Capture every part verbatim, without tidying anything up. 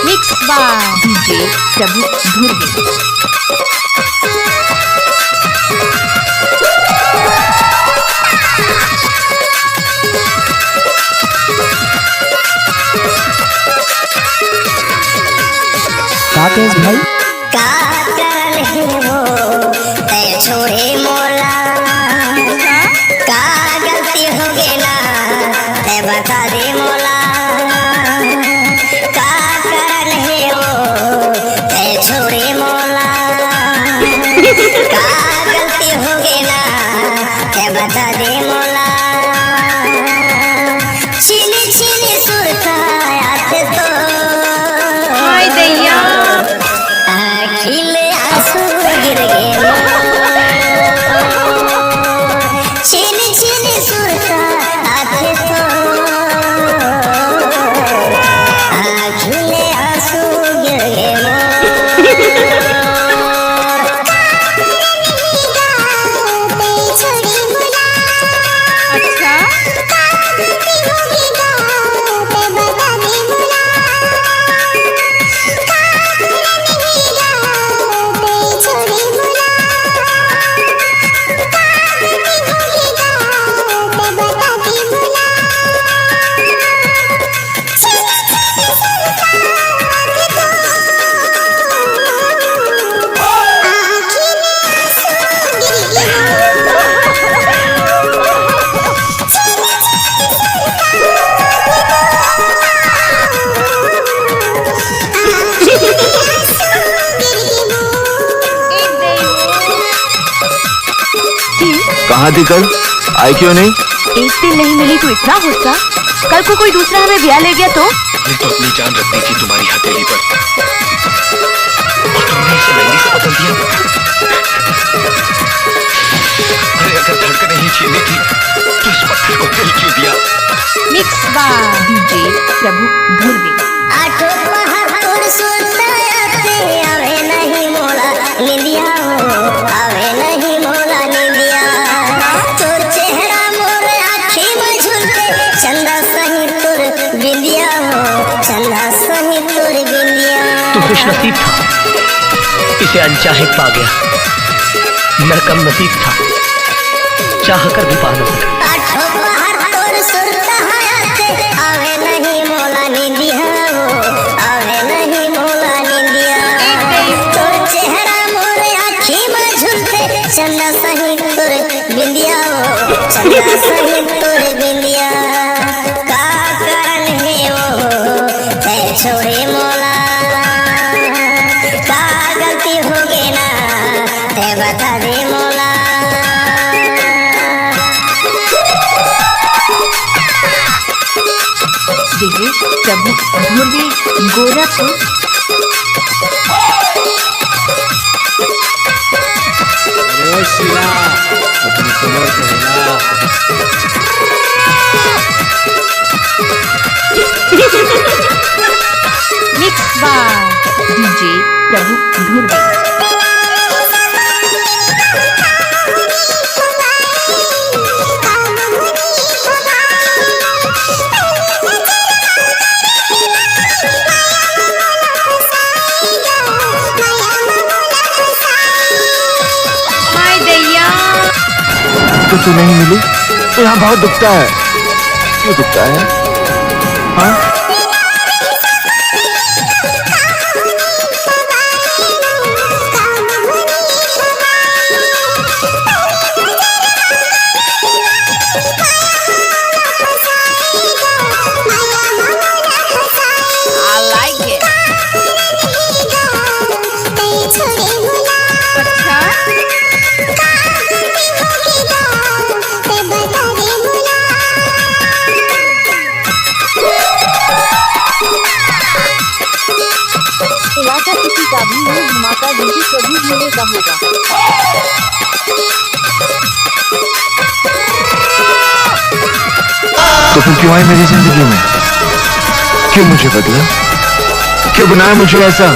Mix by D J प्रभु धुर्वे। का कहेस भाई? का करन हे वो तै छोड़े मोला? का गलती होगे ना तै बता दे मोला? का करन हे वो तै छोड़े मोला? का गलती होगे ना तै बता दे मोला? छिन छिन सुरता आथे तो। हाय दैया। आँखी ले आँसू गिर गे मोर। छिन छिन सुरता आथे तो। आँखी ले आँसू गिर गे मोर। कहाँ थी कल? आई क्यों नहीं? एक दिन नहीं मिली तो इतना गुस्सा, कल को कोई दूसरा हमें ब्याह ले गया तो? हमने तो अपनी जान रख दी थी तुम्हारी हथेली पर, और तुमने इसे मेहंदी से बदल दिया। अरे, अगर धड़कनें ही छीननी थी, तो इस पत्थर को दिल क्यों दिया? Mix by D J प्रभु धुर्वे। आठों पहर तोर सुरता आथे, आवे नहीं मोला निंदिया हो, आवे नहीं मोला निंदिया। तोर चेहरा मोर आँखी में झुलते, चंदा सही तोर बिंदिया हो, चंदा सही तोर बिंदिया। तू खुशनसीब था, इसे अनचाहे पा गया। मैं कम नसीब था, चाह कर भी पा न सका। आठों पहर तोर सुरता आथे, आवे नहीं मोला निंदिया हो, आवे नहीं मोला निंदिया। तोर चेहरा मोर आँखी में झुलते, चंदा सही तोर बिंदिया हो, चंदा सही तोर बिंदिया। का करन हे वो तै छोड़े मोला? का गलती होगे ना तै बता दे मोला? देहे प्रभु धुर्वे गोरखपुर। अरे शिवा, अपनी कमर को हिला। Mix by D J प्रभु धुर्वे। हाय दैया। तो तू नहीं मिली तो यहाँ बहुत दुखता है। क्यों दुखता है? हाँ? I like it। अच्छा। इलाका किसी का भी हो, धमाका D J प्रदीप मिले का होगा। तो फिर क्यों आई मेरी जिंदगी में? क्यों मुझे बदला? क्यों बनाया मुझे ऐसा?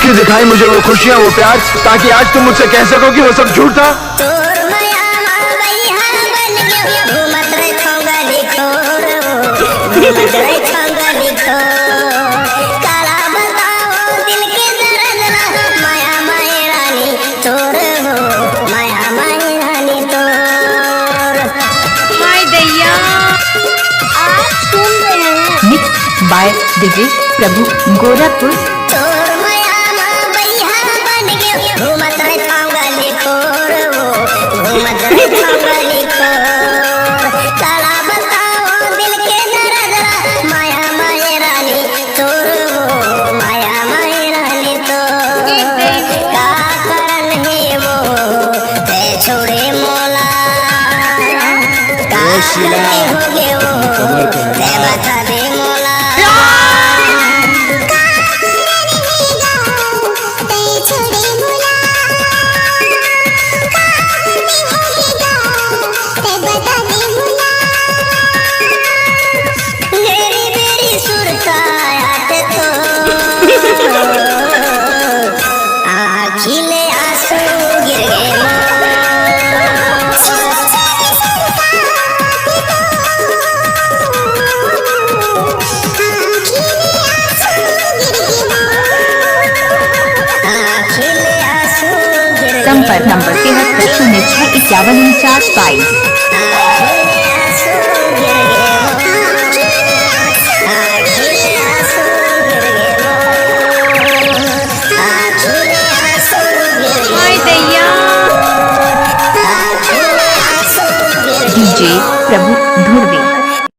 क्यों दिखाई मुझे वो खुशियां, वो प्यार, ताकि आज तुम मुझसे कह सको कि वो सब झूठ था? तोर मया मा बइहा बन गयो, घूमत रहिथों गली खोर, घूमत रहिथों गली खोर। का बाय डीजे प्रभु गोरखपुर। तोर मया मा बइहा बन गे, घूमत रहे छांगली खोर वो, घूमत रहे छांगली खोर। काला बताओ दिल के नरदरा, माया माये रानी तोर वो, माया माये रानी तोर। का करन हे वो, ते छोड़े मोला। का ए शीला, करन होगे वो, कमर कमर। ते बता दे मोला। मेरी मेरी सुरता आटे तो आँखी ले आंसू गिर गए। संपर्क नंबर तिहत्तर शून्य छः इक्यावन उनचास बाईस।